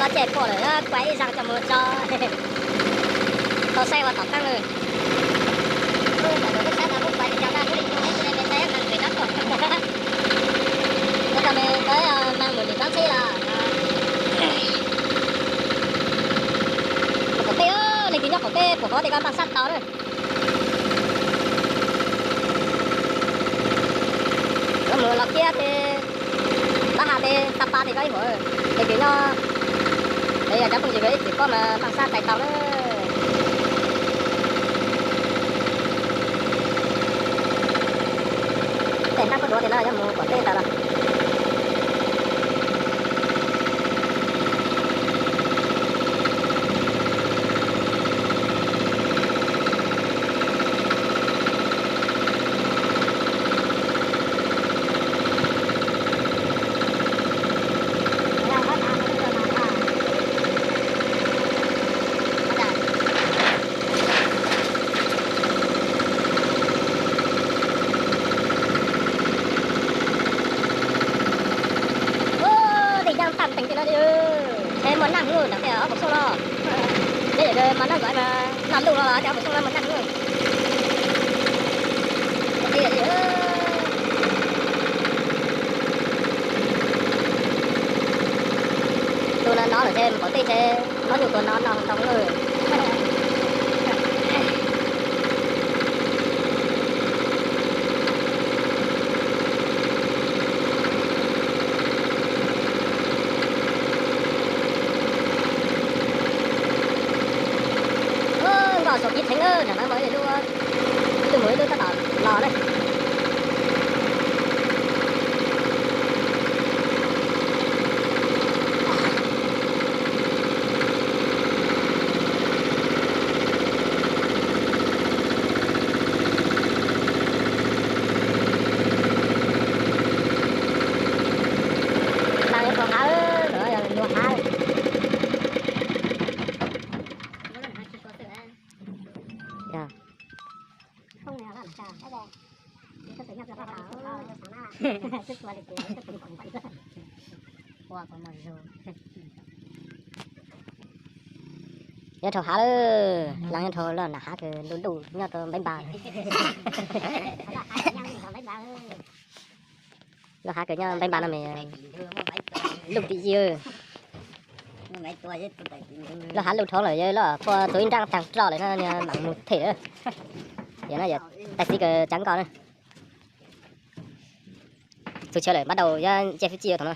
Txog caij pom lawm, kuaj ib zaug coj mus tso. Tau saib ua tom qeej lawm. Tam sim no kuj saib tau lub pas li cas na, lub li coob ib tug li me tais mas nqis rov kom. Nyob tau me tais mas mus nim rov txhib los. Mus qaum teb, leej twg nyob qaum teb pom hov tej ko npaj sab tau na. Mus los kiab tej, lab has tej tag pas tej ko ib huam, leej twg nyob, es yog cov phooj ywg ib txwm paub mas npaj sab tais tau na. Tej nab koj duav tej no yog mus qaum teb tau los. Tej yaaj tag nteeg tej no, ntshe muaj neeg lawm nram tej ob pam xooj no. Tej yam muaj neeg nkaus mas noj luj no los tej ob pam xooj no muaj neeg lawm. Tus no no lawm ntshe mus qaum teb ntshe ob nyuag tus no no ntoo lawm. Nkoj saum kiv theev lawm, nram no muaj ib lub, ib tug mus ib lub tab tom los na. Laag yuav rau hav, yog luag hav. Nyob rau hav lawm, laag nyob rau lub nam hav kws luj luj nyob rau npeeb npas. Lub hav kws nyob npeeb npas no mas luj tim yig. Lub hav luj dhau lawm, yog lub puag tus ib nrab taag roj lawm no mam mus them. Yog no yog tais xiv kws tsav nkoj na. Txug chaw lawm, npaj dau yuav nce fib tsij yuav thaum no.